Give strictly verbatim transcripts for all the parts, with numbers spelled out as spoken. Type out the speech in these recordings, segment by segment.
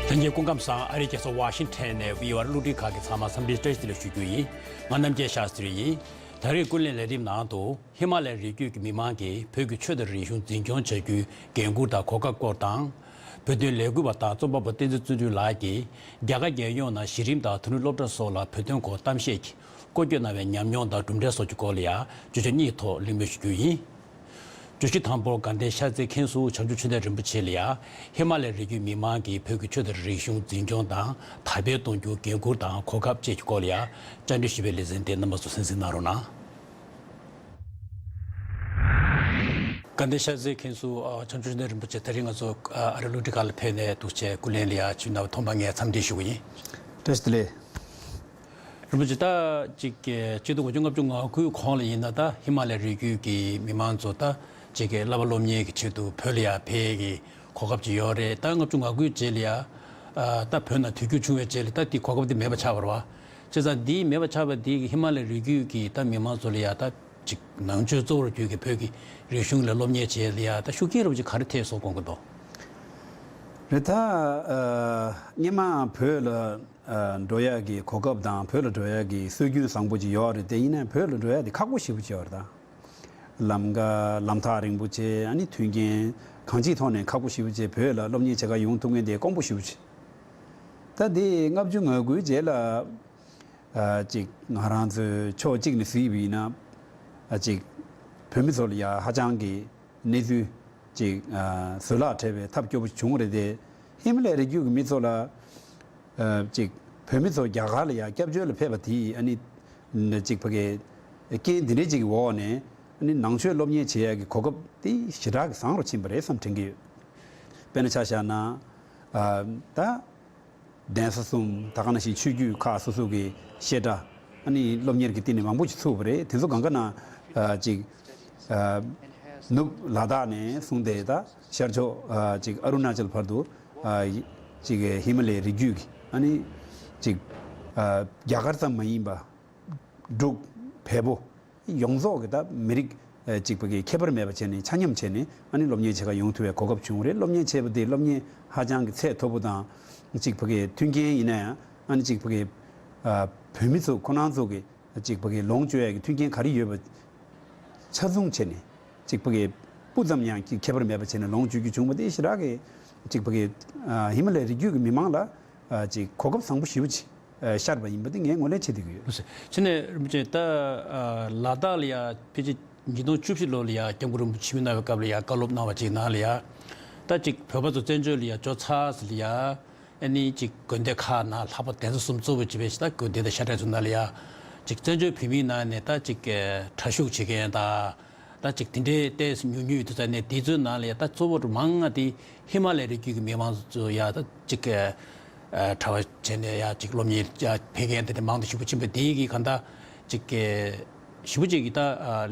ལྷན་རྒྱས་སྐུ་ཁམས་བཟང་། ཨ་རིའི་རྒྱལ་ས་ཝ་ཤིང་ཊོན་ནས་བྷི་ཨོ་ཨེ་གློག་འཕྲིན་ཁང་གི་ཚང་མ་འཚམས་འདྲི་བཀྲ་ཤིས་བདེ་ལེགས་ཞུ་རྒྱུ་ཡིན། ང་རྣམ་རྒྱལ་ཤཱ་སྟྲི་ཡིན། ད་རེས་ཀུན་གླེང་ལས་རིམ་ནང་དུ་ཧི་མ་ལའི་རི་རྒྱུད་ཀྱི་མི་མང་གིས་བོད་ཀྱི་ཆོས་དང་རིག་གཞུང་འཛིན་སྐྱོང་བྱ་རྒྱུའི་འགན་འཁུར་དང་གོ་སྐབས་སྐོར་དང་། བོད་དོན་ལས་འགུལ་བ་དང་རྩོམ་པ་པོ་བསྟན་འཛིན་བརྩོན་འགྲུས་ལགས་ཀྱིས་རྒྱ་གར་རྒྱལ་ཡོངས་ནང་གཞི་རིམ་དང་དོན་གཉེར་སློབ་གྲྭ་སོགས་ལ་བོད་དོན་སྐོར་གཏམ་བཤད་ཀྱི་སྐོར་སྐྱོད་གནང་བའི་ཉམས་མྱོང་དང་གྲུབ་འབྲས་སོགས་ཀྱི་སྐོར་ལ་ཡང་བརྗོད་བྱ་གཉིས་ཐོག་གླེང་མོལ་ཞུ་རྒྱུ་ཡིན། བརྗོད་གཞི་དང་པོར་དགའ་ལྡན་ཤར་རྩེའི་མཁན་ཟུར་བྱང་ཆུབ་ཆོས་ལྡན་རིན་པོ་ཆེ་ལ་ཡང་ཧི་མ་ལའི་རི་རྒྱུད་མི་མང་གིས་བོད་ཀྱི་ཆོས་དང་རིག་གཞུང་འཛིན་སྐྱོང་དང་དར་སྤེལ་གཏོང་རྒྱུའི་འགན་འཁུར་དང་གོ་སྐབས་བཅས་ཀྱི་སྐོར་ལ་ཡང་བཅར་འདྲི་ཞུས་པའི་ལེ་ཚན་དེ་རྣམ་པ་ཚོ་གསན་གཟིགས་གནང་རོགས་གནང་། དགའ་ལྡན་ཤར་རྩེའི་མཁན་ཟུར་བྱང་ཆུབ་ཆོས་ལྡན་རིན་པོ་ཆེ། ད་རིང་ང་ཚོ་ཨ་རི་གློག་འཕྲིན་ཁང་ལ་ཕེབས་ནས་འདུག་བྱས་སྐུ་ལས་ལ་ཡང་ཕྱིན་ནས་ཐོག་མར་ངས་འཚམས་འདྲི་ཞུ་གི་ཡིན། བཀྲ་ཤིས་བདེ་ལེགས། རིན་པོ་ཆེ། ད་ཅིག་གི་ཆིག་སྟོང་དགུ་བརྒྱ་ལྔ་བཅུ་ང་དགུའི་གོང་ལ་ཡིན་ན་ད་ཧི་མ་ལའི་རི་རྒྱུད་ཀྱི་མི་མང་ཚོ་ད་ཅིག་གི་བསླབ་པ་སློབ་གཉེར་གྱི་ཆེད་དུ་བོད་ལ་ཡང་ཕེབས་ཀྱི་གོ་སྐབས་ཅིག་ཡོད་རེད། ད་ལྔ་བཅུ་ང་དགུའི་རྗེས་ལ་ཡང་ད་བོད་ནང་དུས་འགྱུར་བྱུང་བའི་རྗེས་ལ་ད་དེ་གོ་སྐབས་དེ་མེད་པ་ཆགས་པ་རེད་བ། བྱས་ཙང་འདི་མེད་པ་ཆགས་པ་འདི་གི་ཧི་མ་ལའི་རི་རྒྱུད་ཀྱི་ད་མི་མང་ཚོ་ལ་ཡང་ད་ཅིག་ནང་ཆོས་གཙོ་བོར་གྱུར་གྱི་བོད་ཀྱི་རིག་གཞུང་ལ་སློབ་གཉེར་བྱེད་ལ་ཡང་ད་ཤུགས་རྐྱེན་རབ་ཅིག་ག་རེ་ཐེབས་སོང་དགོངས་ཀྱི་འདུག་རེད། ད་སྔོན་མ་བོད་ལ་འགྲོ་ཡག་གི་གོ་སྐབས་དང་བོད་ལ་འགྲོ་ཡག་གི་སྲོལ་རྒྱུན་བཟང་པོ་ཅིག་ཡོད་རེད། དེ་ཡིན་ན་བོད་ལ་འགྲོ་ཡག་དེ་ཁག་པོ་ཞེ་པོ་ཅིག་ཡོད་རེད། ད་ལམ་ཀ་ལམ་ཐག་རིང་པོ་བྱས། ཨ་ནི་མཐུན་རྐྱེན་གང་ཅིའི་ཐོག་ནས་ཁག་པོ་ཞེ་པོ་བྱས། བོད་ལ་སློབ་གཉེར་བྱེད་གར་ཡོང་ཐུབ་མཁན་དེ་དཀོན་པོ་ཞེ་པོ་ཅིག་ད་དེ་ལྔ་བཅུ་ང་དགུའི་རྗེས་ལ་ཅིག་ང་རང་ཚོའི་ཕྱོགས་གཅིག་ནས་གཟིགས་པ་ཡིན་ན་ཅིག་བོད་མི་ཚོ་ལ་ཡ་ཧ་ཅང་གི་གནས་ཚུལ་ཅིག་བཟོད་གླགས་བྲལ་བའི་ཐབས་སྐྱོ་པོ་བྱུང་རེད་དེ། ཧི་མ་ལའི་རི་རྒྱུད་ཀྱི་མི་ཚོ་ལ་ཅིག་བོད་མི་ཚོ་རྒྱ་གར་ལ་ཡ་སྐྱབས་བཅོལ་ལ་ཕེབས་པ་དེ་ཨ་ནི་ཅིག་ཕ་གི་རྐྱེན་འདི་འདྲའི་ཅིག་གི་འོག་ནས་ཨ་ནི་ནང་ཆོས་སློབ་གཉེར་བྱེད་ཡ་གི་གོ་སྐབས་དེ་ཞེ་དྲག་གི་བཟང་རུ་ཕྱིན་པ་རེད་བསམ་དྲན་གྱི་ཡོད། དཔེར་ན་ཆ་བཞག་ན་ད། གདན་ས་གསུམ། ད་ག་ནང་བཞིན་ཆོས་བརྒྱུད་ཁག་སོ་སོ་གི་བཤད་གྲྭ་ཨ་ནི་སློབ་གཉེར་གྱི་སྟེང་ནས་མང་པོ་ཞིག་ཚུགས་པ་རེད། དེ་ཚོ་གང་ག་ན་ཅིག་ནུབ་ལ་དྭགས་ནས་བཟུང་སྟེ་ད་ཤར་ཕྱོགས་ཅིག་ཨ་རུ་ན་ཅལ་བར་དུ་ཅིག་ཧི་མ་ལའི་རི་རྒྱུད་ཀྱི་ཨ་ནི་ཅིག་རྒྱ་གར་ཙམ་མ་ཡིན་པ། འབྲུག་བལ་པོ་ཡོངས་རྫོགས་ཀྱི་ད་མི་རིགས་ཨ་གཅིག་པ་གི་ཁྱད་པར་མེད་པ་བྱས་ནས་ཆ་མཉམ་བྱས་ནས་ཨ་ནི་སློབ་གཉེར་བྱེད་གར་ཡོང་ཐུབ་པའི་གོ་སྐབས་བྱུང་རེད། སློབ་གཉེར་བྱས་པ་དེ་སློབ་གཉེར་ཧ་ཅང་གི་ཚད་མཐོ་པོ་དང་གཅིག་པ་གི་མཐུན་རྐྱེན་ཡིན་ན་ཡང་ཨ་ནི་གཅིག་པ་གི་ཨ་བོད་མི་ཚོ་ཁོ་རང་ཚོ་གི་གཅིག་པ་གི་ལོངས་སྤྱོད་ཡ་གི་མཐུན་རྐྱེན་ག་རེ་ཡོད་པ་ཆ་ཚང་བྱས་ནས་གཅིག་པ་གི་སྤུ་ཙམ་ཡང་ཁྱད་པར་མེད་པ་བྱས་ནས་ལོངས་སྤྱོད་རྒྱུ་བྱུང་བ་དེ་ཞེ་དྲག་གི་གཅིག་པ་གི་ཨ་ཧི་མ་ལའི་རི་རྒྱུད་ཀྱི་མི་མང་ལ་ཨ་གཅིག་གོ་སྐབས་བཟང་པོ་ཞེ་པོ་ཅིག་ཨ་ཤར་བ་ཡིན་པ་དེ་ངས་ངོས་ལེན་བྱེད་བསྡད་ཀྱི་ཡོད། ལགས་སོ། ཕྱི་ནས་རིན་པོ་ཆེ་ད་ཨ་ལ་དྭགས་ལ་ཡ་ཕལ་ཆེར་ཉིས་སྟོང་བཅུ་བཞི་ལོ་ལ་ཡ་སྐྱབས་མགོན་རིན་པོ་ཆེ་ཆིབས་བསྒྱུར་གནང་བའི་སྐབས་ལ་ཡ་བཀའ་སློབ་གནང་བ་ཅིག་ནང་ལ་ཡ་ད་ཅིག་བོད་པ་ཚོ་བཙན་བྱོལ་ལ་ཡ་འབྱོར་ཚར་ཟེར་ལ་ཡ་ཨ་ནི་ཅིག་དགོན་སྡེ་ཁག་ནང་ལྷག་པར་གདན་ས་གསུམ་གཙོ་བོ་བྱས་པའི་ད་དགོན་སྡེ་དང་ཤ་ཁྲག་ཚོ་ནང་ལ་ཡ་ཅིག་བཙན་བྱོལ་བོད་མིའི་ནང་ནས་ད་ཅིག་གྲྭ་ཞུགས་བྱེད་མཁན་དང་། ད་ཅིག་དེ་འདྲའི་ཏོག་ཙམ་ཉུང་ཉུང་ཡོད་དུས་ཙང་ནས་དེ་ཚོའི་ནང་ལ་ཡ་ད་གཙོ་བོ་མང་ང་དེ་ཧི་མ་ལའི་རི་རྒྱུད་ཀྱི་མི་མང་ཚོ་ཡ་ད་ཅིག་གྲྭ་པ་བྱས་ནས་ཡ་ཅིག་སློབ་གཉེར་ཡ་ཕེབས་མཁན་དེ་འདྲ་མང་དུ་ཞེ་པོ་ཕྱིན་པ་དེ་གི་གང་ལྟར་ཅིག་ཞེ་པོ་ཅིག་གི་ད་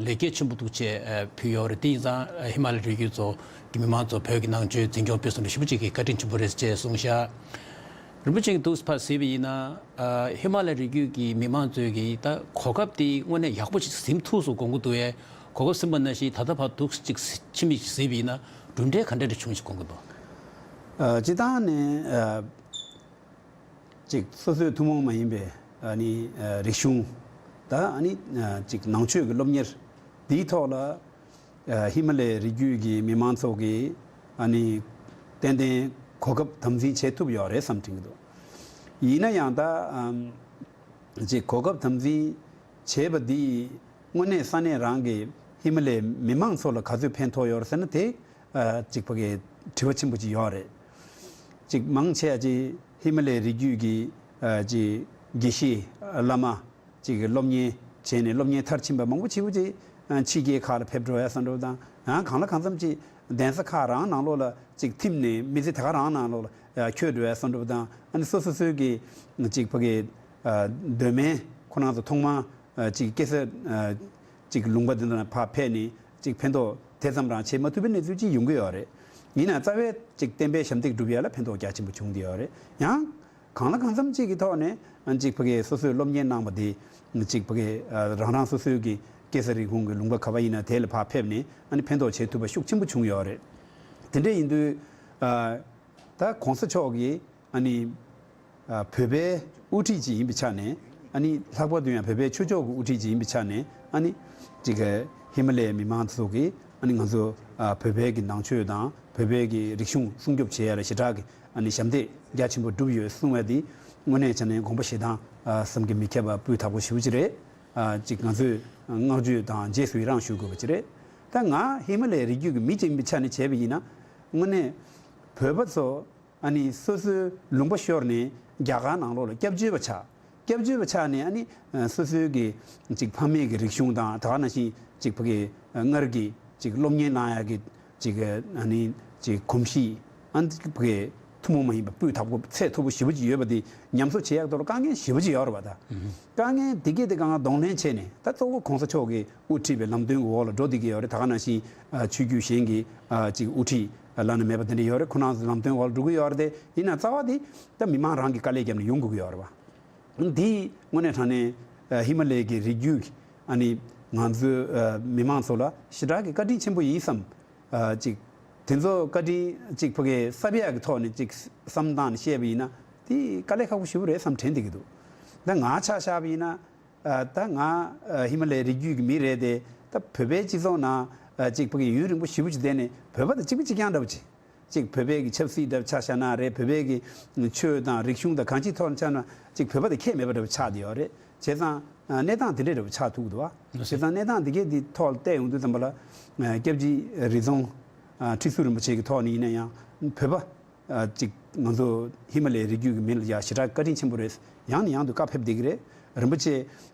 ལེགས་སྐྱེས་ཆེན་པོ་འདུག་ཅེས་ཕུལ་ཡོད་རེད། དེ་ཡིན་ཙང་ཧི་མ་ལའི་རི་རྒྱུད་ཚོ་གི་མི་མང་ཚོ་བོད་ཀྱི་ནང་ཆོས་འཛིན་སྐྱོང་སྤེལ་གསུམ་ལ་ཞེ་པོ་ཅིག་གི་བཀའ་དྲིན་ཆེན་པོ་རེད་ཅེས་གསུངས་ཤག་རིན་པོ་ཆེ་གིས་འདུག་ཕར་གཟིགས་པ་ཡིན་ན། ཨ་ཧི་མ་ལ་ཡའི་རི་རྒྱུད་ཀྱི་མི་མང་ཚོས་ཀྱིས་ད་གོ་སྐབས་དེ་དངོས་གནས་ཡག་པོ་ཞིག་ཟིན་ཐུབ་སོང་དགོངས་ཀྱི་འདུག་གས། གོ་སྐབས་ཟིན་པ་ནང་བཞིན་ད་ལྟ་བར་འདུག་ཅིག་ཕྱི་མིག་ཅིག་གཟིགས་པ་ཡིན་ན་གྲུབ་འབྲས་ག་འདྲ་འདྲ་བྱུང་ཞིག་དགོངས་ཀྱི་འདུག་ཨ་སྤྱིར་བཏང་ནས་ཨ་ཅིག་སོ་སོའི་ཐུན་མོང་མ་ཡིན་པའི་ཨ་ནི་ཨ་རིག་གཞུང་ད་ཨ་ནི་ཨ་ཅིག་ནང་ཆོས་ཀྱི་སློབ་གཉེར་འདིའི་ཐོག་ལ། ཨ་ཧི་མ་ལའི་རི་རྒྱུད་ཀྱི་མི་མང་ཚོ་གིས་ཨ་ནི་ཏན་ཏན་གོ་སྐབས་དམ་འཛིན་བྱེད་ཐུབ་ཡོད་རེད་བསམ་དྲན་གྱི་འདུག་ཡིན་ན་ཡང་ད་ཨམ་ཅིག་གོ་སྐབས་དམ་འཛིན་བྱས་པ་འདིས་དངོས་གནས་ས་གནས་རང་གི་ཧི་མ་ལའི་མི་མང་ཚོ་ལ་ག་ཚོད་ཕན་ཐོགས་ཡོད་རེད་ཟེར་ན་དེ་ཨ་ཅིག་ཕ་གི་དྲི་བ་ཆེན་པོ་ཅིག་ཡོད་རེད། ཅིག་མང་ཆེ་བ་ཅིག་ཧི་མ་ལའི་རི་རྒྱུད་ཀྱི་ཨ་ཅིག་དགེ་བཤེས་བླ་མ། ཅིག་གི་སློབ་གཉེར་བྱས་ནས་སློབ་གཉེར་མཐར་ཕྱིན་པ་མང་པོ་ཆེ་བོ་ཅིག་ཕྱི་རྒྱལ་ཁག་ལ་ཕེབས་འགྲོ་ཡ་བསམ་འགྲོ་དང་། ཡང་གང་ལ་གང་འཚམ་ཅིག་གདན་ས་ཁག་རང་ནང་ལོགས་ལ་ཅིག་ཐིམ་ནས་མི་ཚེ་ད་ག་རང་ནང་ལོགས་ལ་འཁྱོལ་འགྲོ་ཡ་བསམ་འགྲོ་དང་། ཨ་ནི་སོ་སོ་སོའི་གི་ཅིག་ཕ་གི་གདོད་མའི་ཁོ་རང་ཚོ་ཐོག་མར་ཅིག་སྐྱེ་ས་ཅིག་ལུང་པ་འདི་ཚོ་ནང་ཕར་ཕེབས་ནས་ཅིག་ཕན་ཐོགས་དེ་ཙམ་རང་བྱེད་མ་ཐུབ་པའི་གནས་ཚུལ་ཅིག་ཡོང་གི་ཡོད་རེད། ཡིན་ན་རྩ་བའི་ཅིག་བསྟན་པའི་ཞབས་འདེགས་སྒྲུབ་ཡ་ལ་ཕན་ཐོགས་རྒྱ་ཆེན་པོ་བྱུང་བསྡད་ཡོད་རེད། ཡང་། གང་ལ་གང་འཚམ་གཅིག་གི་ཐོག་ནས་གཅིག་ཕ་གིའི་སོ་སོའི་སློབ་གཉེར་གནང་བ་དེ་གཅིག་ཕ་གི་རང་རང་སོ་སོའི་གི་སྐྱེ་ས་རིགས་ཁུངས་ཀྱི་ལུང་པ་ག་པར་ཡིན་ན་དེ་ལ་ཕར་ཕེབས་ནས་ཨ་ནི་ཕན་ཐོགས་བྱེད་ཐུབ་པ་ཤུགས་ཆེན་པོ་བྱུང་ཡོད་རེད། དེ་འདྲ་ཡིན་དུས་ད་གོང་ས་མཆོག་གིས་ ཨ་ནི་ཨ་བོད་པའི་དབུ་ཁྲིད་ཅིག་ཡིན་པའི་ཆ་ནས། ཨ་ནི་ལྷག་པར་དུ་ཡང་བོད་པའི་ཆོས་ཕྱོགས་ཀྱི་དབུ་ཁྲིད་ཅིག་ཡིན་པའི་ཆ་ནས། ཨ་ནི་ཅིག་ཧི་མ་ལ་ཡའི་མི་མང་ཚོ་གིས་ཨ་ནི་ང་ཚོ་ཨ་བོད་པའི་གི་ནང་ཆོས་དང་བོད་པའི་གི་རིག་གཞུང་སྲུང་སྐྱོབ་བྱེད་ཡ་ལ་ཞེ་དྲག་གི་ཨ་ནི་ཞབས་འདེགས་རྒྱ་ཆེན་པོ་བསྒྲུབས་ཡོད་གསུང་བ་འདི་དངོས་གནས་བྱས་ན་དགོངས་པ་བཞེས་སྟངས་ཨ་བསམ་གྱིས་མི་ཁྱབ་པ་སྤུས་དག་པོ་ཞེ་པོ་ཅིག་རེད། ཨ་ཅིག་ང་ཚོས་བསྔགས་བརྗོད་དང་རྗེས་སུ་ཡི་རང་ཞུ་དགོས་པ་ཅིག་རེད། ད་ང་ཧི་མ་ལ་ཡའི་རི་རྒྱུད་ཀྱི་མི་ཅིག་ཡིན་པའི་ཆ་ནས་བྱས་པ་ཡིན་ན། དངོས་གནས་བོད་པ་ཚོ་ཨ་ནི་སོ་སོའི་ལུང་པ་ཤོར་ནས་རྒྱ་གར་ནང་ལོགས་ལ་སྐྱབས་བཅོལ་བ་ཆགས། སྐྱབས་བཅོལ་བ་ཆགས་ནས་ཨ་ནི་སོ་སོའི་གི་ཅིག་ཕ་མེས་ཀྱི་རིག་གཞུང་དང་། ད་ག་ནང་བཞིན་ཅིག་ཕ་གི་སྔར་གྱི་ཅིག་སློབ་གཉེར་གནང་ཡག་གི་ཅིག་ཨ་ནི་ཅིག་གོམས་གཤིས། ཨ་ནི་ཕ་གི་ཐུན་མོང་མ་ཡིན་པ་སྤུས་དག་པོ་ཚད་མཐོ་པོ་ཞེ་པོ་ཅིག་ཡོད་པ་དེ་ཉམས་གསོ་བྱེད་ཡག་ཐོག་ལ་དཀའ་ངལ་ཞེ་པོ་ཅིག་ཡོད་རེད་པ། ད་དཀའ་ངལ་དེ་གས་དེ་གང་གདོང་ལེན་བྱས་ནས། ད་གཙོ་བོ་གོང་ས་མཆོག་གིས་དབུ་ཁྲིད་པའི་ལམ་སྟོན་གྱི་འོག་ལ་འགྲོ་བསྡད་ཀྱི་ཡོད་རེད། ད་ག་ནང་བཞིན་ཨ་ཆོས་བརྒྱུད་གཞན་གྱི་ཨ་ཅིག་དབུ་ཁྲིད་བླ་ན་མེད་པ་དེ་འདྲ་ཡོད་རེད། ཁོ་རང་ཚོའི་ལམ་སྟོན་འོག་ལ་འགྲོ་གི་ཡོད་རེད་དེ། ཡིན་ན་རྩ་བ་དེ་ད་མི་མང་རང་གིས་དཀའ་ལས་བརྒྱབ་ནས་ཡོང་དགོས་ཀྱི་ཡོད་རེད་པ། འདི་དངོས་གནས་དྲང་གནས་ཨ་ཧི་མ་ལ་ཡའི་གི་རི་རྒྱུད་ཀྱི་ཨ་ནི་ང་ཚོའི་ཨ་མི་མང་ཚོ་ལ་ཞེ་དྲག་གི་བཀའ་དྲིན་ཆེན་པོ་ཡིན་བསམ། ཨ་ཅིག་དེ་ཚོ་བཀའ་དྲིན་ཅིག་ཕ་གི་གསབ་ཡག་གི་ཐོག་ནས་ཅིག་བསམ་སྟངས་ནས་བཤད་པ་ཡིན་ན། དེ་དཀའ་ལས་ཁག་པོ་ཞེ་པོ་རེད་བསམ་དྲན་བསྡད་ཀྱི་འདུག་ད་ང་ཆ་བཞག་པ་ཡིན་ན། ཨ་ད་ང་ཨ་ཧི་མ་ལ་ཡའི་རི་རྒྱུད་ཀྱི་མི་རེད་དེ། ད་བོད་པའི་སྤྱི་ཚོགས་ནང་ཨ་ཅིག་ཕ་གི་ཡུན་རིང་པོ་ཞེ་པོ་ཅིག་བསྡད་ནས་བོད་པ་དང་གཅིག་པ་གཅིག་རྐྱང་འདྲ་པོ་ཅིག་ཅིག་བོད་པའི་གི་ཆབ་སྲིད་འདྲ་པོ་ཆ་བཞག་ན་རེད། བོད་པའི་གི་ཆོས་དང་རིག་གཞུང་དང་གང་ཅིའི་ཐོག་ནས་ཆ་ན་ཅིག་བོད་པ་དང་ཁྱད་མེད་པ་འདྲ་པོ་ཆགས་བསྡད་ཡོད་རེད། བྱས་ཙང་ཨ་གནས་སྟངས་དེ་འདྲ་འདྲ་པོ་ཆགས་ཐུབ་ཀྱི་འདུག་བ། བྱས་ཙང་གནས་སྟངས་དེ་གས་དེ་ཐོག་ལ་བལྟས་ཡོང་དུས་ཙམ་པ་ལ། ཨ་སྐྱབས་རྗེ་རི་རྫོང་ཨ་ཁྲི་ཟུར་རིན་པོ་ཆེ་གི་ཐོག་ནས་ཡིན་ན་ཡང་བོད་པ་ཨ་ཅིག་ང་ཚོ་ཧི་མ་ལ་ཡའི་རི་རྒྱུད་ཀྱི་མི་ལ་ཡ་ཞེ་དྲག་བཀའ་དྲིན་ཆེན་པོ་རེད། ཡང་ནས་ཡང་དུ་བཀའ་ཕེབས་བསྡད་ཀྱི་རེད། རིན་པོ་ཆེ་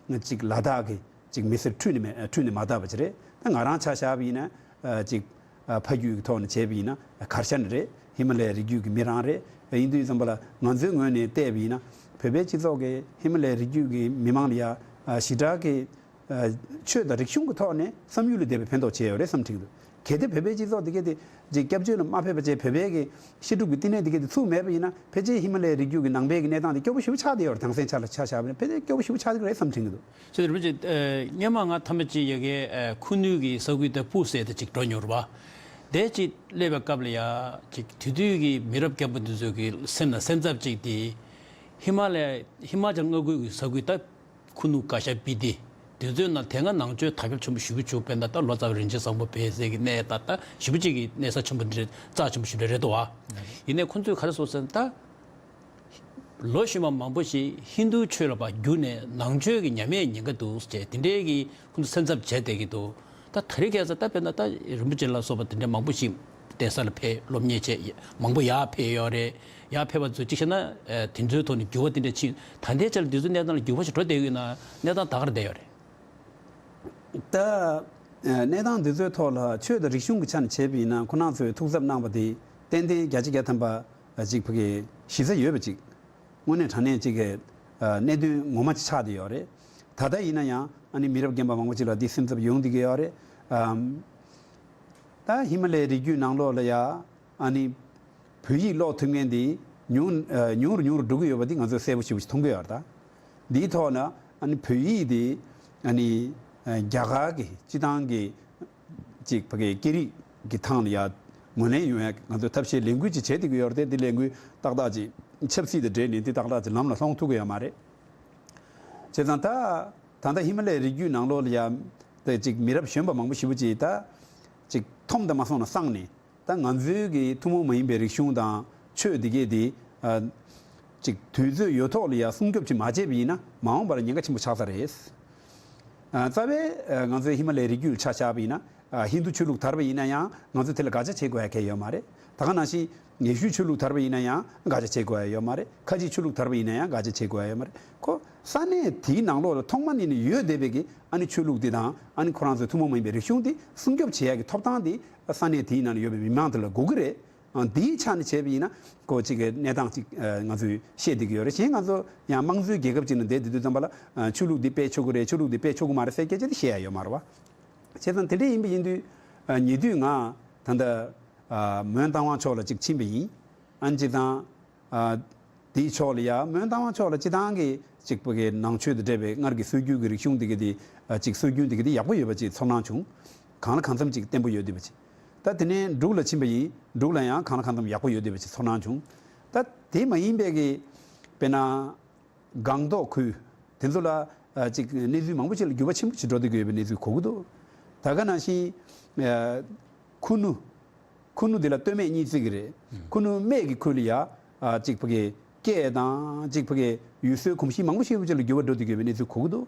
ཅིག་ལ་དྭགས་ཀྱི་ཅིག་མི་སེར་ཁྲུས་ནས་མེད། ཁྲུས་ནས་མ་དག་པ་ཅིག་རེད། ད་ང་རང་ཆ་བཞག་པ་ཡིན་ན་ཨ་ཅིག་ཨ་ཕ་རྒྱུད་ཀྱི་ཐོག་ནས་བྱས་པ་ཡིན་ན་གར་ཤ་ནས་རེད། ཧི་མ་ལ་ཡའི་རི་རྒྱུད་ཀྱི་མི་རང་རེད། ཡིན་དུས་ཙམ་པ་ལ་ང་ཚོའི་ངོས་ནས་བལྟས་པ་ཡིན་ན། བོད་པའི་སྤྱི་ཚོགས་ཀྱིས་ཧི་མ་ལ་ཡའི་རི་རྒྱུད་ཀྱི་མི་མང་ལ་ཡ་ཨ་ཞེ་དྲག་གི་ཨ་ཆོས་དང་རིག་གཞུང་གི་ཐོག་ནས་བསམ་ཡུལ་ལས་འདས་པའི་ཕན་ཐོགས་བྱས་ཡོད་རེད་བསམ་དྲན་གྱི་འདུག་གལ་ཏེ་བོད་པའི་སྤྱི་ཚོགས་དེ་གས་དེ་ཅིག་སྐྱབས་བཅོལ་ལ་མ་ཕེབས་པ་བྱས། བོད་པའི་གི་བཤད་སྒྲུབ་ཀྱི་བསྟི་གནས་དེ་གས་དེ་ཚུགས་མེད་པ་ཡིན་ན། ཕལ་ཆེར་ཧི་མ་ལ་ཡའི་རི་རྒྱུད་ཀྱི་ནང་པའི་གི་གནས་སྟངས་དེ་སྐྱོ་པོ་ཞེ་པོ་ཆགས་བསྡད་ཡོད་རེད། དེང་སང་ཆ་ལ་ཆ་བཞག་པ་ཡིན་ན་ཕལ་ཆེར་སྐྱོ་པོ་ཞེ་པོ་ཆགས་བསྡད་ཀྱི་རེད་བསམ་དྲན་གྱི་འདུག་ཟེར་རིན་པོ་ཆེ། ཨ་སྔོན་མ་ང་ཐ་མ་ཅིག་ཡ་གི་ཨ་ཁུ་ནུ་གི་ས་ཁུལ་དེ་སྤུ་ཟེར་དེ་ཅིག་འགྲོ་མྱོང་རེད་པ། དེ་ཅིག་སླེབས་པའི་སྐབས་ལ་ཡ་ཅིག་དེ་དུས་ཀྱི་མི་རབས་རྒན་པ་འདི་ཚོ་གི་སེམས་ན་སེམས་འཚབ་ཅིག་དེ། ཧི་མ་ལ་ཡ་ཧི་མ་ཅལ་མངའ་ཁུལ་གྱི་ས་ཁུལ་ད་ཁུ་ནུ་གྷ་ཤ་སྤི་ཏི་དེ་ཚོའི་ནང་དེ་སྔ་ནང་ཆོས་དར་ཁྱབ་ཆེན་པོ་ཞེ་པོ་བྱུང་བས། ད་ལྟ་ལོ་ཙཱ་བ་རིན་ཆེན་བཟང་པོ་བོད་ཟེར་གྱི་གནས་ད་ལྟ་ཞེ་པོ་ཅིག་གི་གནས་ས་ཆེན་པོ་འདི་རེད། རྩ་ཆེན་པོ་ཞེ་པོ་རེད་འདུག་བ། ཡིན་ནའི་ཁོ་ཚོས་ག་རེ་བཟོ་ཟེར་ན། ད་ལོ་ཞུས་མ་མང་པོ་ཞིག་ཧིན་རྡུ་ཆོས་ལ་ཕར་བསྒྱུར་ནས་ནང་ཆོས་ཀྱི་ཉམས་ཡས་ཉེན་ཁ་འདུག་ཟེར་དེ་འདྲའི་གི་ཁོ་ཚོ་སེམས་འཚབ་བྱས་བསྡད་ཀྱི་འདུག་ད་དེ་རིང་ཁ་སང་ད་དཔེར་ན་ད་རིན་པོ་ཆེ་ལ་སོགས་པ་དེ་འདྲ་མང་པོ་ཞིག་གདན་ས་ལ་ཕེབས། སློབ་གཉེར་བྱས། མང་པོ་ཡར་ཕེབས་ཡོད་རེད། ཡར་ཕེབས་པ་ཚོས་གཅིག་བྱས་ན་ཨ་དེ་ཚོའི་ཐོག་ནས་འགྱུར་བ་དེ་འདྲ་ཕྱིན། ད་ལྟའི་ཆར་འདི་ཚོའི་གནས་སྟངས་ལ་འགྱུར་བ་ཞིག་འགྲོ་བསྡད་ཡོད་ན། གནས་སྟངས་ད་ག་རེ་བསྡད་ཡོད་རེད། ད་ཨ་གནས་སྟངས་འདི་ཚོའི་ཐོག་ལ་ཆོས་དང་རིག་གཞུང་གི་ཆ་ནས་བྱས་པ་ཡིན་ན། ཁོ་རང་ཚོས་ཐུགས་འཚབ་གནང་བ་དེ་ཏན་ཏན་བརྒྱ་ཆ་བརྒྱ་ཐམ་པ་ཅིག་ཕ་གི་གཞི་རྩ་ཡོད་པ་ཅིག་དངོས་གནས་དྲང་གནས་ཅིག་གི་ཨ་གནད་དོན་ངོ་མ་ཅིག་ཆགས་བསྡད་ཡོད་རེད། ད་ལྟ་ཡིན་ན་ཡང་ཨ་ནི་མི་རབས་རྒན་པ་མང་པོ་ཅིག་ལ་འདི་སེམས་འཚབ་ཡོང་བསྡད་ཀྱི་ཡོད་རེད། ཨམ། ད་ཧི་མ་ལ་ཡའི་རི་རྒྱུད་ནང་ལོགས་ལ་ཡ་ཨ་ནི་བོད་ཡིག་ཀློག་ཐུབ་མཁན་འདི་ཉུང་ཨ་ཉུང་རུ་ཉུང་རུ་འགྲོ་གི་ཡོད་པ་འདི་ང་ཚོས་གསལ་པོ་ཞེ་པོ་ཞིག་མཐོང་གི་ཡོད་རེད། ད་འདིའི་ཐོག་ན་ཨ་ནི་བོད་ཡིག་འདི་ཨ་ནི་ཨ་རྒྱ་གར་གྱི་སྤྱི་བཏང་གི་ཅིག་ཕ་གི་སྐད་རིགས་ཀྱི་ཐང་ལ་ཡ་ངོས་ལེན་ཡོང་ཡ་ང་ཚོས་ཐབས་ཤེས་ལས་འགུལ་ཅིག་བྱེད་བསྡད་ཀྱི་ཡོད་རེད་དེ། འདི་ལས་འགུལ་ཏག་ཏག་ཅིག་ཆབ་སྲིད་དང་འབྲེལ་ནས་འདི་ཏག་ཏག་ཅིག་ལམ་ལ་ལྷོང་ཐུབ་ཀྱི་ཡོད་མ་རེད། བྱས་ཙང་ད་ད་ལྟ་ཧི་མ་ལ་ཡའི་རི་རྒྱུད་ནང་ལོགས་ལ་ཡ་ད་ཅིག་མི་རབས་གཞོན་པ་མང་པོ་ཞེ་པོ་ཅིག་ད་ཅིག་འཐོམ་དང་མ་སོང་ན་སངས་ནས། ད་ང་ཚོའི་གི་ཐུན་མོང་མ་ཡིན་པའི་རིག་གཞུང་དང་ཆོས་འདི་གས་དེ་ཨ་ཅིག་དུས་ཚོད་ཡོད་ཐོག་ལ་ཡ་སྲུང་སྐྱོབ་ཅིག་མ་བྱས་པ་ཡིན་ན། མ་འོངས་པར་ཉེན་ཁ་ཆེན་པོ་ཆགས་ས་རེད། ཨ་རྩ་བའི་ཨ་ང་ཚོའི་ཧི་མ་ལ་ཡའི་རི་རྒྱུད་ལ་ཆ་བཞག་པ་ཡིན་ན། ཨ་ཧིན་རྡུ་ཆོས་ལུགས་དར་བ་ཡིན་ན་ཡང་ང་ཚོས་དེ་ལ་དགག་བྱ་བྱེད་དགོས་ཡ་གང་ཡང་ཡོད་མ་རེད། ད་ག་ནང་བཞིན་ཡེ་ཤུའི་ཆོས་ལུགས་དར་བ་ཡིན་ན་ཡང་དགག་བྱ་བྱེད་དགོས་ཡ་ཡོད་མ་རེད། ཁ་ཆེའི་ཆོས་ལུགས་དར་བ་ཡིན་ན་ཡང་དགག་བྱ་བྱེད་དགོས་ཡ་ཡོད་མ་རེད། ཁོ་ས་གནས་དེའི་ནང་ལོགས་ལ་ཐོག་མ་ནས་ནས་ཡོད་བསྡད་པའི་གི་ཨ་ནི་ཆོས་ལུགས་འདི་དང་། ཨ་ནི་ཁོ་རང་ཚོའི་ཐུན་མོང་མ་ཡིན་པའི་རིག་གཞུང་འདི་སྲུང་སྐྱོབ་བྱེད་ཡ་གི་ཐོབ་ཐང་འདི་ས་གནས་དེའི་ནང་ལ་ཡོད་པའི་མི་མང་དེ་ལ་དགོས་ཀྱི་རེད། ཨ་འདིའི་ཆ་ནས་བྱས་པ་ཡིན་ན་ཁོ་གཅིག་གི་གནས་སྟངས་གཅིག་ཨ་ང་ཚོས་བཤད་བསྡད་ཀྱི་ཡོད་རེད། གཞན་ང་ཚོ་ཡང་དམངས་གཙོའི་རྒྱལ་ཁབ་ཅིག་ནང་བསྡད་བསྡད་དུས་ཙམ་པ་ལ། ཨ་ཆོས་ལུགས་འདི་སྤེལ་ཆོག་གི་རེད། ཆོས་ལུགས་འདི་སྤེལ་ཆོག་གི་མ་རེད་ཟེར་སྐད་ཆ་དེ་བཤད་ཡ་ཡོད་མ་རེད་བ། བྱས་ཙང་དེ་འདྲ་ཡིན་པ་ཡིན་དུས། ཨ་ཉེ་དུས་ང་ད་ལྟ་ཨ་མོན་རྟ་དབང་ཕྱོགས་ལ་གཅིག་ཕྱིན་པ་ཡིན། ཨ་ནི་སྤྱིར་བཏང་ཨ་དེའི་ཕྱོགས་ལ་ཡ། མོན་རྟ་དབང་ཕྱོགས་ལ་སྤྱིར་བཏང་གི་གཅིག་པ་གི་ནང་ཆོས་དང་འབྲེལ་བའི་སྔར་གྱི་སྲོལ་རྒྱུན་གྱི་རིག་གཞུང་འདི་ག་དེ། ཨ་གཅིག་སྲོལ་རྒྱུན་འདི་ག་དེ་ཡག་པོ་ཡོད་པ་ཅིག་ཚོར་སྣང་བྱུང་། གང་ལ་གང་འཚམ་ཅིག་བརྟན་པོ་ཡོད་བསྡད་པ་ཅིག་ད་དེ་ནས་འབྲུག་ལ་ཕྱིན་པ་ཡིན། འབྲུག་ལ་ཡང་གང་ལ་གང་འཚམ་ཡག་པོ་ཡོད་བསྡད་པ་ཅིག་ཚོར་སྣང་བྱུང་། ད་དེ་མ་ཡིན་པའི་གི་དཔེར་ན་སྒང་ཏོག་ཁུལ་དེ་ཚོ་ལ་ཨ་ཅིག་གནས་ཚུལ་མང་པོ་ཞིག་ལ་འགྱུར་བ་ཆེན་པོ་ཞིག་འགྲོ་བསྡད་ཀྱི་ཡོད་པའི་གནས་ཚུལ་གོ་གི་འདུག་ད་ག་ནང་བཞིན་ཨ་ཁུ་ནུ། ཁུ་ནུ་དེ་ལ་སྟོད་སྨད་གཉིས་བརྩི་གི་རེད། ཁུ་ནུ་སྨད་ཀྱི་ཁུལ་ལ་ཡ་ཨ་ཅིག་ཕ་གི་སྐད་དང་ཅིག་ཕ་གི་ཡུལ་སྲོལ་གོམས་གཤིས་མང་པོ་ཞིག་ལ་འགྱུར་བ་འགྲོ་བསྡད་ཀྱི་ཡོད་པའི་གནས་ཚུལ་གོ་གི་འདུག་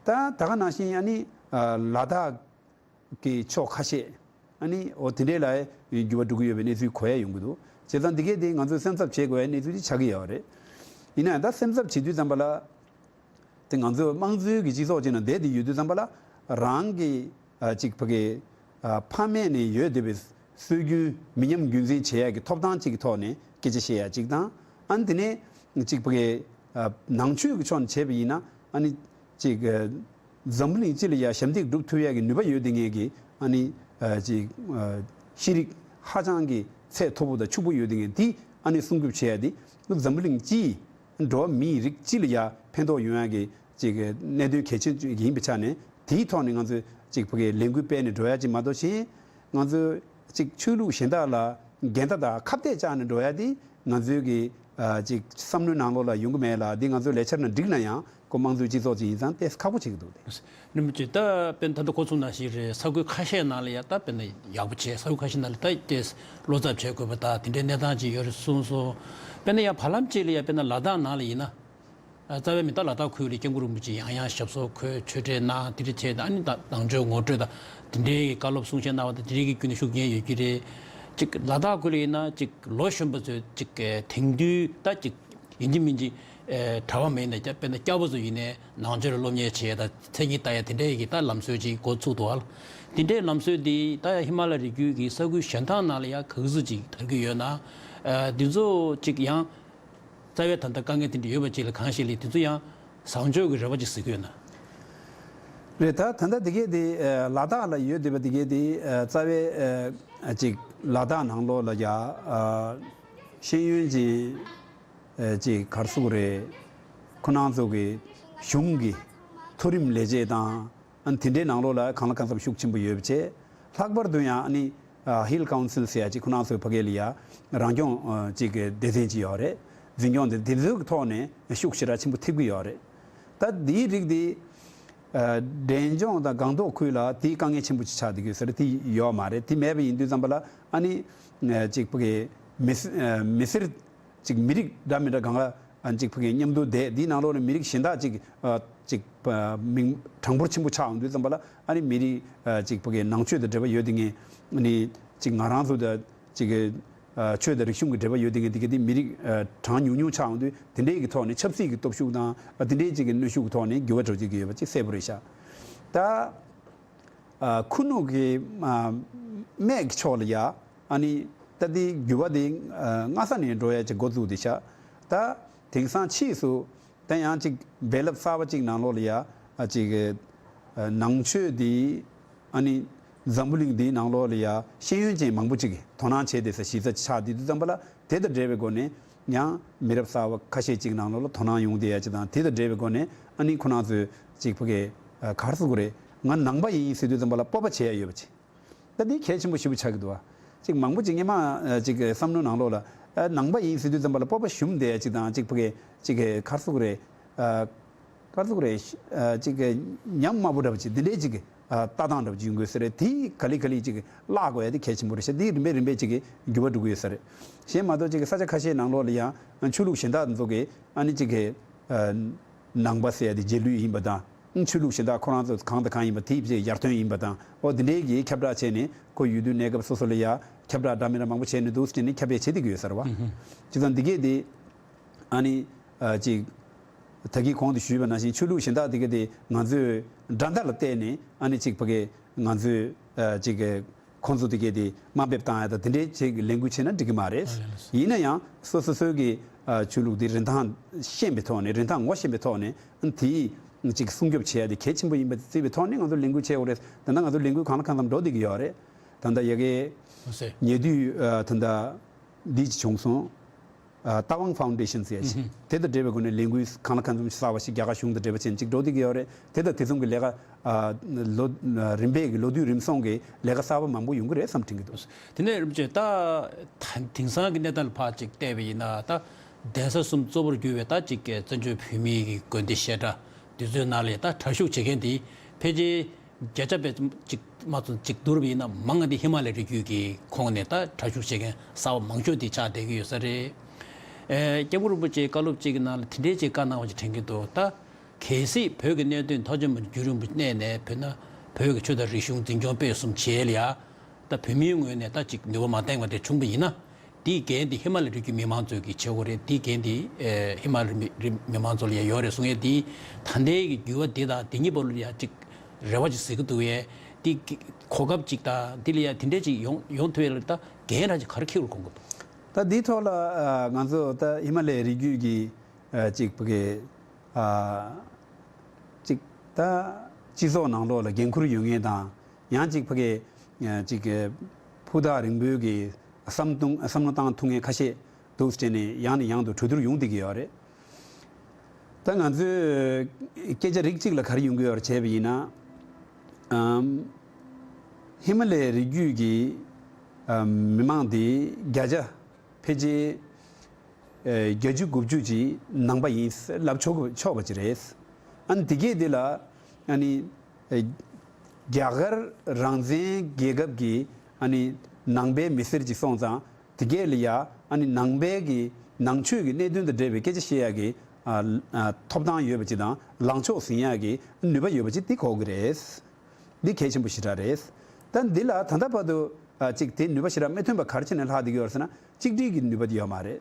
ད་ད་ག་ནང་བཞིན་ཨ་ནི་ཨ་ལ་དྭགས་ཀྱི་ཕྱོགས་ཁ་ཤས་ཨ་ནི་འོ་དེ་འདྲས་ལ་འགྱུར་བ་འགྲོ་གི་ཡོད་པའི་གནས་ཚུལ་གོ་ཡ་ཡོང་གི་འདུག་བྱས་ཙང་འདི་གས་དེ་ང་ཚོས་སེམས་འཚབ་བྱེད་དགོས་ཡ་གནས་ཚུལ་ཅིག་ཆགས་ཀྱི་ཡོད་རེད། ཡིན་ན་ཡང་ད་སེམས་འཚབ་བྱེད་དུས་ཙམ་པ་ལ། དེ་ང་ཚོའི་དམངས་གཙོའི་གི་སྤྱི་ཚོགས་ཅིག་ནང་བསྡད་དེ་ཡོད་དུས་ཙམ་པ་ལ་རང་གི་ཨ་ཅིག་ཕ་གི་ཨ་ཕ་མེས་ནས་ཡོད་བསྡད་པའི་སྲོལ་རྒྱུན་མི་ཉམས་རྒྱུན་འཛིན་བྱེད་ཡག་གི་ཐོབ་ཐང་ཅིག་གི་ཐོག་ནས་སྐད་ཆ་བཤད་ཡག་ཅིག་དང་། ཨ་ནི་དེ་ནས་ཅིག་ཕ་གི་ཨ་ནང་ཆོས་ཀྱི་ཕྱོགས་ནས་བྱས་པ་ཡིན་ན་ཨ་ནི་ཅིག་ཨ་འཛམ་བུ་གླིང་སྤྱི་ལ་ཡ་ཞབས་འདེགས་སྒྲུབ་ཐུབ་ཡག་གི་ནུས་པ་ཡོད་བསྡད་མཁན་གྱི་ཨ་ནི་ཨ་ཅིག་ཨ་ཤེས་རིག་ཧ་ཅང་གི་ཚད་མཐོ་པོ་དང་ཕྱུག་པོ་ཡོད་བསྡད་མཁན་དེ་ཨ་ནི་སྲུང་སྐྱོབ་བྱེད་ཡག་དེ་འཛམ་བུ་གླིང་སྤྱིའི་འགྲོ་བ་མིའི་རིགས་སྤྱི་ལ་ཡ་ཕན་ཐོགས་ཡོང་ཡ་གི་ཅིག་གནད་དོན་གལ་ཆེན་ཅིག་ཡིན་པའི་ཆ་ནས་དེའི་ཐོག་ནས་ང་ཚོས་ཅིག་ཕ་གི་ལས་འགུལ་སྤེལ་ནས་འགྲོ་ཡ་ཅིག་མ་གཏོགས་ཕྱིན་ང་ཚོས་ཅིག་ཆོས་ལུགས་གཞན་དག་ལ་འགལ་ཟླ་དང་ཁ་གཏད་བཅག་ནས་འགྲོ་ཡ་དེ་ང་ཚོའི་གི་ཨ་ཅིག་བསམ་བློའི་ནང་ལོགས་ལ་ཡོང་གི་མེད་ལ། འདི་ང་ཚོའི་ལས་འཆར་ནང་འགྲིག་ན་ཡང་ཁོ་དམངས་གཙོའི་སྤྱི་ཚོགས་ཅིག་ཡིན་ཙང་ཏོག་ཙམ་ཁག་པོ་ཆགས་ཀྱི་འདུག་སྟེ། རིན་པོ་ཆེ་ད་དཔེར་ན་ད་ལྟ་གོ་ཚུགས་ནང་བཞིན་རེད། ས་ཁུལ་ཁ་ཤས་ནང་ལ་ཡ་ད་དཔེར་ན་ཡག་པོ་བྱས། ས་ཁུལ་ཁ་ཤས་ནང་ལ་ད་ཏོག་ཙམ་བློ་འཚབ་བྱེད་དགོས་པ་ད་དེ་འདྲའི་གནས་སྟངས་ཅིག་ཡོད་རེད་གསུངས་སོང་། དཔེར་ན་ཡང་བར་ལམ་གཅིག་ལ་ཡ་དཔེར་ན་ལ་དྭགས་ནང་ལ་ཡིན་ན། ཨ་རྩ་བའི་མི་ད་ལ་དྭགས་ཁུལ་ལ་སྐྱབས་མགོན་རིན་པོ་ཆེ་ཡང་ཡང་ཞབས་སོར་འཁོད་ཆོས་འབྲེལ་གནང་། དེ་འདྲ་བྱས་ད་ཨ་ནི་ད་ནང་ཆོས་ངོ་སྤྲོད་ད་དེ་འདྲའི་བཀའ་སློབ་གསུང་བཤད་གནང་བ་ད་དེ་འདྲའི་གི་བརྒྱུད་ནས་ཤུགས་རྐྱེན་ཡོད་ཀྱི་རེད། ཅིག་ལ་དྭགས་ཁུལ་ལ་ཡིན་ན་ཅིག་ལོ་གཞོན་པ་ཚོས་ཅིག་དེང་དུས་ད་ཅིག་ཡིན་གཅིག་མིན་གཅིག་ཨེ་གྲྭ་པ་མ་ཡིན་ན་ཀྱང་དཔེར་ན་སྐྱ་བོ་ཚོ་ཡིན་ནའི་ནང་ཆོས་ལ་སློབ་གཉེར་བྱེད་ཡ་ད་མཚན་ཉིད་ལྟ་ཡ་དེ་འདྲའི་གི་ད་ལམ་སྲོལ་ཅིག་འགོ་ཚུགས་འདུག་ཨ། དེ་འདྲའི་ལམ་སྲོལ་འདི་ད་ཡ་ཧི་མ་ལ་རི་རྒྱུད་ཀྱི་ས་ཁུལ་གཞན་དག་ནང་ལ་ཡ་ག་ཚོད་ཅིག་དར་གྱི་ཡོད་ན། ཨ་འདི་ཚོ་ཅིག་ཡང་རྩ་བའི་ད་ལྟ་དཀའ་ངལ་དེ་འདྲ་ཡོད་པ་ཅིག་ལ་གང་ཞིག་ལ་དེ་ཚོ་ཡང་བཟང་སྤྱོད་ཀྱི་རེ་བ་ཅིག་གཟིགས་ཀྱི་ཡོད་ན། རེད། ད་ད་ལྟ་དེ་གས་དེ་ཨ་ལ་དྭགས་ལ་ཡོད་བསྡད་པ་དེ་གས་དེ་ཨ་རྩ་བའི་ཨ་ཅིག་ལ་དྭགས་ནང་ལོགས་ལ་ཡ་ཨ་ཤེས་ཡོན་ཅན་ཨ་ཅིག་ག་རེ་ཟེར་དགོས་རེད། ཁོ་རང་ཚོ་གི་གཞུང་གི་མཐོ་རིམ་ལས་བྱེད་དང་། ཨ་ནི་དེ་འདྲའི་ནང་ལོགས་ལ་གང་ལ་གང་འཚམ་ཤུགས་ཆེན་པོ་ཡོད་པ་བྱས། ལྷག་པར་དུ་ཡང་ཨ་ནི་ཨ་Hill Council ཟེར་ཡ་ཅིག་ཁོ་རང་ཚོའི་ཕ་གི་ལ་ཡ་རང་སྐྱོང་ཨ་ཅིག་གི་སྡེ་ཚན་ཅིག་ཡོད་རེད། འཛིན་སྐྱོང་དེ་དེ་ཚོའི་ཐོག་ནས་ཤུགས་ཞེ་དྲག་ཆེན་པོ་ཐེབས་ཀྱི་ཡོད་རེད། ད་དེའི་རིགས་དེ་ཨ་འབྲས་ལྗོངས་དང་སྒང་ཏོག་ཁུལ་ལ་དེའི་དཀའ་ངལ་ཆེན་པོ་ཅིག་ཆགས་བསྡད་ཀྱི་ཡོད་ས་རེད། དེ་ཡོད་མ་རེད། དེ་མེད་པ་ཡིན་དུས་ཙམ་པ་ལ་ཨ་ནི་ཨ་ཅིག་ཕ་གི་མི་སེར་ཨ་མི་སེར། ཅིག་མི་རིགས་འདྲ་མི་འདྲ་གང་ག་ཨ་ཅིག་ཕ་གི་མཉམ་དུ་བསྡད། འདིའི་ནང་ལོགས་ནས་མི་རིགས་གཞན་དག་ཅིག་ཨ་ཅིག་ཨ་མིང་གྲངས་འབོར་ཆེན་པོ་ཆགས་འོང་དུས་ཙམ་པ་ལ་ཨ་ནི་མི་རིགས་ཨ་ཅིག་ཕ་གི་ནང་ཆོས་དང་འབྲེལ་བ་ཡོད་དེ་ངས་ཨ་ནི་ཅིག་ང་རང་ཚོ་དང་ཅིག་ཨ་ཆོས་དང་རིག་གཞུང་གི་འབྲེལ་བ་ཡོད་དེ་ངས་དེ་ག་དེ་མི་རིགས་ཨ་གྲངས་ཉུང་ཉུང་ཆགས་འོང་དུས་དེ་འདྲའི་གི་ཐོག་ནས་ཆབ་སྲིད་ཀྱི་སྟོབས་ཤུགས་དང་ཨ་དེ་འདྲའི་ཅིག་གི་གནོན་ཤུགས་ཀྱི་ཐོག་ནས་འགྱུར་བ་འགྲོ་བྱེད་ཀྱི་ཡོད་པ་ཅིག་གསལ་པོ་རེད་ཤག་ད། ཨ་ཁུ་ནུ་གི་ཨ་སྨད་ཀྱི་ཕྱོགས་ལ་ཡ་ཨ་ནི་ད་དེ་འགྱུར་བ་དེ་ཨ་སྔ་ས་ནས་འགྲོ་ཡ་ཅིག་འགོ་བཙུགས་བསྡད་ཤག་ད་དེང་སང་ཕྱིས་སུ་ད་ཡང་ཅིག་སྦས་ལབ་གསར་པ་ཅིག་ནང་ལོགས་ལ་ཡ་ཨ་ཅིག་ཨ་ནང་ཆོས་དེ་ཨ་ནི་འཛམ་བུ་གླིང་འདིའི་ནང་ལོགས་ལ་ཡ་ཤེས་ཡོན་ཅན་མང་པོ་ཅིག་གིས་དོ་སྣང་བྱས་བསྡད་ས་གཞི་རྩ་ཆགས་བསྡད་དུས་ཙམ་པ་ལ་དེ་དང་འབྲེལ་བའི་སྒོ་ནས་ཡང་མི་རབས་གསར་པ་ཁ་ཤས་ཅིག་ནང་ལོགས་ལ་དོ་སྣང་ཡོང་བསྡད་ཡ་ཅིག་དང་། དེ་དང་འབྲེལ་བའི་སྒོ་ནས་ཨ་ནི་ཁོ་རང་ཚོས་ཅིག་ཕ་གི་ཨ་ག་རེ་ཟེར་དགོས་རེད། ང་ནང་པ་ཡིན་ཟེར་དུས་ཙམ་པ་ལ་སྤོབས་པ་བྱེད་ཡ་ཡོད་པ་ཅིག་ད་འདི་གལ་ཆེན་པོ་ཞེ་པོ་ཆགས་ཀྱི་འདུག་བ། ཅིག་མང་པོ་ཅིག་སྔོན་མ་ཨ་ཅིག་བསམ་བློ་ནང་ལོགས་ལ་ཨ་ནང་པ་ཡིན་ཟེར་དུས་ཙམ་པ་ལ་སྤོབས་པ་ཞུམ་བསྡད་ཡ་ཅིག་དང་། ཅིག་ཕ་གི་ཅིག་ག་རེ་ཟེར་དགོས་རེད། ཨ་ག་རེ་ཟེར་དགོས་རེད། ཨ་ཅིག་ཉམས་དམའ་པོ་འདྲ་པོ་ཅིག་འདི་འདྲའི་ཅིག་ཨ་ལྟ་སྟངས་འདྲ་པོ་ཅིག་ཡོང་གི་ཡོད་ས་རེད། དེ་ག་ལེ་ག་ལེ་ཅིག་བརླག་དགོས་ཡ་དེ་གལ་ཆེན་པོ་རེད་ཤག་དེ་རིམ་པས་རིམ་པས་ཅིག་འགྱུར་བ་འགྲོ་གི་ཡོད་ས་རེད། གཞན་མ་གཏོགས་ཅིག་ས་ཆ་ཁ་ཤས་ནང་ལོགས་ལ་ཡང་ཆོས་ལུགས་གཞན་དག་ཚོ་གིས་ཨ་ནི་ཅིག་གི་ཨ་ནང་པ་ཟེར་ཡ་དེ་རྗེས་ལུས་ཡིན་པ་དང་། ཆོས་ལུགས་གཞན་དག་ཁོ་རང་ཚོ་གང་དང་གང་ཡིན་པ་དེ་ཡར་ཐོན་ཡིན་པ་དང་། འོ་དེ་འདྲའི་གི་ཁྱབ་བསྒྲགས་བྱས་ནས་ཁོ་ཡུལ་དུས་གནས་སྐབས་སོ་སོ་ལ་ཡ་ཁྱབ་བསྒྲགས་འདྲ་མི་འདྲ་མང་པོ་བྱས་ནས་འདུག་ཟེར་ནས་ཁྱབ་སྤེལ་བྱེད་བསྡད་ཀྱི་ཡོད་ས་རེད་བ། ཨུ་ཧུ། བྱས་ཙང་འདི་གས་དེ་ཨ་ནི་ཨ་ཅིག་ད་གིན་གོང་དུ་ཞུས་པ་ནང་བཞིན་ཆོས་ལུགས་གཞན་དག་འདི་གས་དེ་ང་ཚོས་འགྲན་ཟླ་ལ་བལྟས་ནས་ཨ་ནི་ཅིག་ཕ་གི་ང་ཚོས་ཨ་ཅིག་གི་ཁོང་ཚོ་དེ་གས་དེ་དམའ་འབེབས་བཏང་ཡ་དང་དེ་འདྲའི་ཅིག་ལས་འགུལ་བྱས་ན་འགྲིག་གི་མ་རེད། ཨ་ལས་ལགས་སོ། ཡིན་ན་ཡང་སོ་སོ་སོའི་གི་ཨ་ཆོས་ལུགས་དེ་རིན་ཐང་ཤེས་པའི་ཐོག་ནས་རིན་ཐང་ངོ་ཤེས་པའི་ཐོག་ནས་དེའི་ཅིག་སྲུང་སྐྱོབ་བྱེད་ཡ་དེ་གལ་ཆེན་པོ་ཡིན་པ་བརྩིས་པའི་ཐོག་ནས་ང་ཚོ་ལས་འགུལ་བྱེད་དགོས་རེད། ད་ལྟ་ང་ཚོ་ལས་འགུལ་གང་ལ་གང་འཚམ་འགྲོ་བསྡད་ཀྱི་ཡོད་རེད། ད་ལྟ་ཡ་གི་ཨོ་སེ། ཉེ་དུས་ཨ་ད་ལྟ་འདི་ཅིག་བྱུང་སོང་། ཨ། Tawang Foundation ཟེར་ཡ་ཞིག་དེ་དང་འབྲེལ་བའི་སྒོ་ནས་ལས་འགུལ་གང་ལ་གང་འཚམ་ཞིག་གསར་བ་ཞིག་རྒྱ་གར་གཞུང་དང་འབྲེལ་བ་ཅན་ཅིག་འགྲོ་བསྡད་ཀྱི་ཡོད་རེད། དེ་དང་དེ་མཚུངས་ཀྱི་ལས་ཀ། ཨ། ལོ། རིམ་པས་ཀྱི་ལོ་དུས་རིམ་སོང་གི་ལས་ཀ་གསར་བ་མང་པོ་ཡོང་གི་རེད་བསམ་དྲན་གྱི་འདུག་དེ་ནས་རིན་པོ་ཆེ། ད་ད་དེང་སང་གི་གནས་སྟངས་ལ་ཕར་ཅིག་བལྟས་པ་ཡིན་ན། ད་གདན་ས་གསུམ་གཙོ་བོར་གྱུར་བའི་ད་ཅིག་བཙན་བྱོལ་བོད་མིའི་གི་དགོན་སྡེ་བཤད་གྲྭ་འདི་ཚོའི་ནང་ལ་ད་གྲྭ་ཞུགས་བྱེད་མཁན་དེ་ཕལ་ཆེར་བརྒྱ་ཆ་བརྒྱ་ཅིག་མ་ཚོ་ཅིག་བསྡུར་བ་ཡིན་ན་མང་བ་དེ་ཧི་མ་ལ་ཡའི་རི་རྒྱུད་ཀྱི་ཁོངས་ནས་ད་གྲྭ་ཞུགས་བྱེད་མཁན་གསར་བ་མང་ཤོས་དེ་ཆགས་བསྡད་ཀྱི་ཡོད་ས་རེད། ཨེ། སྐྱབས་མགོན་རིན་པོ་ཆེའི་བཀའ་སློབ་ཅིག་གི་ནང་ལ་དེ་འདྲའི་ཅིག་བཀའ་གནང་བ་ཅིག་དྲན་གྱི་འདུག་ད་གལ་སྲིད་བོད་ཀྱི་གནད་དོན་ཐག་གཅོད་མ་བྱུང་རྒྱུན་རིང་པོ་གནས་ནས། བོད་ན་བོད་ཀྱི་ཆོས་དང་རིག་གཞུང་འཛིན་སྐྱོང་སྤེལ་གསུམ་བྱེད་ལ་ཡ། ད་བོད་མིའི་ངོས་ནས་ད་ཅིག་ནུས་པ་མ་ལྡན་པ་དེ་བྱུང་བ་ཡིན་ན། དེའི་འགན་དེ་ཧི་མ་ལ་ཡའི་རི་རྒྱུད་མི་མང་ཚོ་གི་བྱེད་དགོས་རེད། དེའི་འགན་དེ། ཨེ། ཧི་མ་ལ་ཡའི་རི་མི་མང་ཚོ་ལ་ཡ་ཡོད་རེད་གསུང་ཡས་དེ། ད་ལྟའི་གི་འགྱུར་བ་འདི་དང་འདི་གཉིས་བར་ལ་ཡ་ཅིག་རེ་བ་ཅིག་གཟིགས་ཀྱི་འདུག་ཡས། དེ་གོ་སྐབས་ཅིག་དང་འདི་ལ་ཡ་དེ་འདྲས་ཅིག་ཡོང་ཡོང་ཐུབ་ཡས་ལ་ད་འགན་རང་ཅིག་ག་རེ་འཁྱེར་དགོས་མཁོ་གི་འདུག་ད་འདིའི་ཐོག་ལ། ཨ། ང་ཚོ་ད་ཧི་མ་ལ་ཡའི་རི་རྒྱུད་ཀྱི། ཨ། ཅིག་ཕ་གི། ཨ། ཅིག་ད་སྤྱི་ཚོགས་ནང་ལོགས་ལ་འགན་ཁུར་ཡོད་མཁན་དང་། ཡང་ཅིག་ཕ་གི། ཨ། ཅིག་གི་ཕུ་ཐག་རིང་པོའི་གི་བསམ་བཏང་བསམ་བློ་བཏང་ཐུབ་མཁན་ཁ་ཤས་འདུག་ཟེར་ནས་ཡང་ནས་ཡང་དུ་གྲོས་བསྡུར་ཡོང་བསྡད་ཀྱི་ཡོད་རེད། ད་ང་ཚོས་སྐད་ཆ་རིགས་གཅིག་ལ་ག་རེ་ཡོང་གི་ཡོད་རེད་བྱས་པ་ཡིན་ན། ཨམ། ཧི་མ་ལ་ཡའི་རི་རྒྱུད་ཀྱི། ཨམ། མི་མང་དེ་བརྒྱ་ཆ་ཕལ་ཆེར། ཨེ། བརྒྱད་ཅུ་དགུ་བཅུ་ཅིག་ནང་པ་ཡིན་ལབ་ཆོག་ཆོག་པ་ཅིག་རེད། ཨ་ནི་དེ་གས་དེ་ལ། ཨ་ནི། ཨེ། རྒྱ་གར་རང་བཙན་རྒྱལ་ཁབ་ཀྱི། ཨ་ནི། ནང་པའི་མི་སེར་ཅིག་སོང་ཙང་། དེ་གས་ལ་ཡ། ཨ་ནི་ནང་པའི་གི་ནང་ཆོས་ཀྱི་གནད་དོན་དང་འབྲེལ་བའི་སྐད་ཆ་བཤད་ཡག་གི། ཨ། ཨ། ཐོབ་ཐང་ཡོད་པ་ཅིག་དང་། ལངས་ཕྱོགས་ཟིན་ཡག་གི་ནུས་པ་ཡོད་པ་ཅིག་དེ་གོ་གི་རེད། འདི་གལ་ཆེན་པོ་ཞེ་དྲག་རེད། ད་འདི་ལ་ད་ལྟ་བར་དུ། ཨ། ཅིག་དེ་ནུས་པ་ཞེ་དྲག་མི་ཐོན་པ་ག་རེ་བྱས་ནས་ལྷག་བསྡད་ཀྱི་ཡོད་རེད་ཟེར་ན། གཅིག་སྒྲིལ་གྱི་ནུས་པ་དེ་ཡོད་མ་རེད།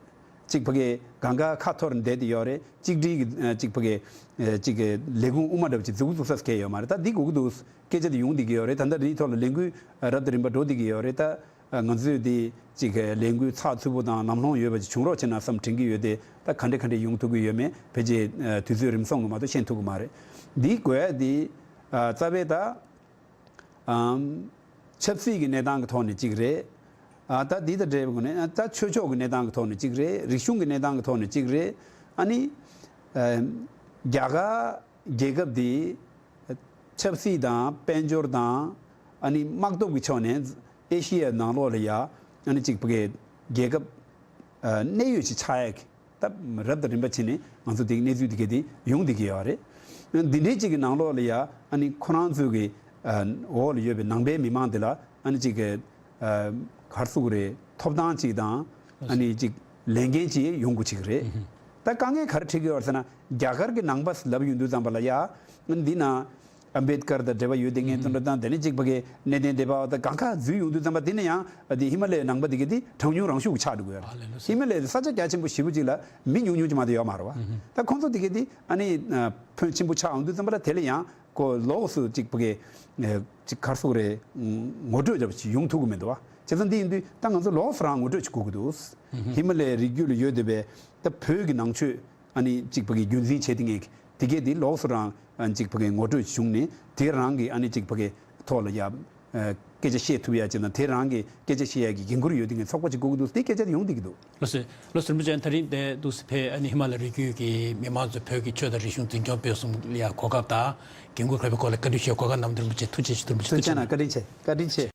གཅིག་ཕ་གི་གང་ག་ཁ་འཐོར་བསྡད་དེ་ཡོད་རེད། གཅིག་སྒྲིལ་གྱི། ཨ། གཅིག་ཕ་གི། ཨ། གཅིག་གི་ལས་ཁུངས་དབུ་མ་འདྲ་པོ་ཅིག་འཛུགས་ཐུབ་ས་གལ་ཡོད་མ་རེད། ད་འདི་དགོས་ཀྱི་འདུག་སྐད་ཆ་དེ་ཡོང་བསྡད་ཀྱི་ཡོད་རེད། ད་ལྟ་འདིའི་ཐོག་ལ་ལས་འགུལ་རབ་དང་རིམ་པ་འགྲོ་བསྡད་ཀྱི་ཡོད་རེད། ད། ཨ། ང་ཚོས་དེ་གཅིག་གི་ལས་འགུལ་ཚགས་ཚུད་པོ་དང་ལམ་ལྷོང་ཡོད་པ་ཅིག་བྱུང་རོགས་བྱེད་ན་བསམ་དྲན་གྱི་ཡོད་དེ། ད་ག་འདྲ་ག་འདྲ་ཡོང་ཐུབ་ཀྱི་ཡོད་མེད་ཕལ་ཆེར། ཨ། དུས་ཚོད་རིམ་སོང་གི་མ་གཏོགས་ཤེས་ཐུབ་ཀྱི་མ་རེད། འདིའི་དགོས་ཡ་དེ། ཨ། རྩ་བའི་ད། ཨམ། ཆབ་སྲིད་ཀྱི་གནས་སྟངས་ཀྱི་ཐོག་ནས་གཅིག་རེད། ཨ། ད་འདི་དང་འབྲེལ་བའི་སྒོ་ནས། ཨ། ད་ཆོས་ཕྱོགས་ཀྱི་གནས་སྟངས་ཀྱི་ཐོག་ནས་གཅིག་རེད། རིག་གཞུང་གི་གནས་སྟངས་ཀྱི་ཐོག་ནས་གཅིག་རེད། ཨ་ནི། ཨ། རྒྱ་གར་རྒྱལ་ཁབ་འདི་ཆབ་སྲིད་དང་དཔལ་འབྱོར་དང་། ཨ་ནི་དམག་སྟོབས་ཀྱི་ཕྱོགས་ནས་ཨེ་ཤི་ཡའི་ནང་ལོགས་ལ་ཡ། ཨ་ནི་གཅིག་ཕ་གི་རྒྱལ་ཁབ། ཨ། གནད་ཡོད་ཅིག་ཆགས་ཡ་གི། ད་རབ་དང་རིམ་པ་བྱས་ནས་ང་ཚོ་དེའི་གནས་ཚུལ་དེ་ག་དེ་ཡོང་བསྡད་ཀྱི་ཡོད་རེད། འདི་འདྲའི་ཅིག་གི་ནང་ལོགས་ལ་ཡ། ཨ་ནི་ཁོ་རང་ཚོའི་གི། ཨ། འོག་ལ་ཡོད་པའི་ནང་པའི་མི་མང་དེ་ལ། ཨ་ནི་ཅིག་གི། ཨ། ག་རེ་ཟེར་དགོས་རེད། ཐོབ་ཐང་ཅིག་དང་། ཨ་ནི་ཅིག་ལས་འགན་ཅིག་ཡོང་དགོས་ཅིག་རེད། ད་དཀའ་ངལ་ག་རེ་འཕྲད་ཀྱི་ཡོད་རེད་ཟེར་ན། རྒྱ་གར་གྱི་ནང་པ་ལབ་ཡོང་དུས་ཙམ་པ་ལ་ཡ། འདི་ན། ཨམ་བེད་ཀར་དང་འབྲེལ་བ་ཡོད་དེ་ངས་ཙམ་དང་། དེ་ནས་གཅིག་ཕ་གི་གནས་བརྟན་སྡེ་པ་དང་གང་ག་འཛུལ་ཡོང་དུས་ཙམ་པ། དེ་ནས་ཡང་དེ་ཧི་མ་ལ་ཡའི་ནང་པ་དེ་ག་དེ་གྲངས་ཉུང་རང་ཤུགས་ཆགས་འགྲོ་གི་ཡོད་རེད། ཧི་མ་ལ་ཡ་དེ་ས་ཆ་རྒྱ་ཆེན་པོ་ཞེ་པོ་ཅིག་ལ་མི་ཉུང་ཉུང་ཅིག་མ་གཏོགས་ཡོད་མ་རེད་བ། ད་ཁོང་ཚོ་དེ་ག་དེ། ཨ་ནི། ཨ། ཕོན་ཆེན་པོ་ཆགས་ཡོང་དུས་ཙམ་པ་ལ། དེ་ལ་ཡང་ཁོ་ལོགས་སུ་གཅིག་ཕ་གི། ཨ། གཅིག་ག་རེ་ཟེར་དགོས་རེད། ངོ་སྤྲོད་རྒྱབ་ཅིག་ཡོང་ཐུབ་ཀྱི་མི་འདུག་བ། བྱས་ཙང་འདི་ཡིན་དུས་ད་ང་ཚོ་ལོགས་སུ་རང་ངོ་སྤྲོད་ཅིག་དགོས་ཀྱི་འདུག་ཧི་མ་ལ་ཡའི་རི་རྒྱུད་ལ་ཡོད་བསྡད་པའི་ད་བོད་ཀྱི་ནང་ཆོས། ཨ་ནི་གཅིག་ཕ་གི་རྒྱུན་འཛིན་བྱེད་དེ་ངེས་དེ་གས་དེ་ལོགས་སུ་རང་གཅིག་ཕ་གི་ངོ་སྤྲོད་བྱུང་ནས། དེ་རང་གི་ཨ་ནི་གཅིག་ཕ་གི་ཐོག་ལ་ཡ། ཨ། སྐད་ཆ་བཤད་ཐུབ་ཡ་ཅིག་དང་། དེ་རང་གི་སྐད་ཆ་བཤད་ཡ་གི་འགན་ཁུར་ཡོད་དེ་ངེས་ཚོགས་པ་ཅིག་དགོས་ཀྱི་འདུག་དེ་སྐད་ཆ་དེ་ཡོང་བསྡད་ཀྱི་འདུག་ལགས་སོ། ལགས་སོ། རིན་པོ་ཆེ། ད་རིང་དེ་འདུག་སེ་ཕེབས། ཨ་ནི་ཧི་མ་ལ་ཡའི་རི་རྒྱུད་ཀྱི་མི་མང་ཚོས་བོད་ཀྱི་ཆོས་དང་རིག་གཞུང་འཛིན་སྐྱོང་སྤེལ་གསུམ་ལ་ཡ་གོ་སྐབས་དང་འགན་ཁུར་འཁྱེར་བའི་སྐོར་ལ་བཀའ་འདྲི་ཞུ་གོ་སྐབས་གནང་བར་རིན་པོ་ཆེ་ཐུགས་རྗེ་ཆེ། རིན་པོ་ཆེ་ཐུགས་རྗེ་གནང་། བཀའ་དྲིན་ཆེ། བཀའ་དྲིན་ཆེ།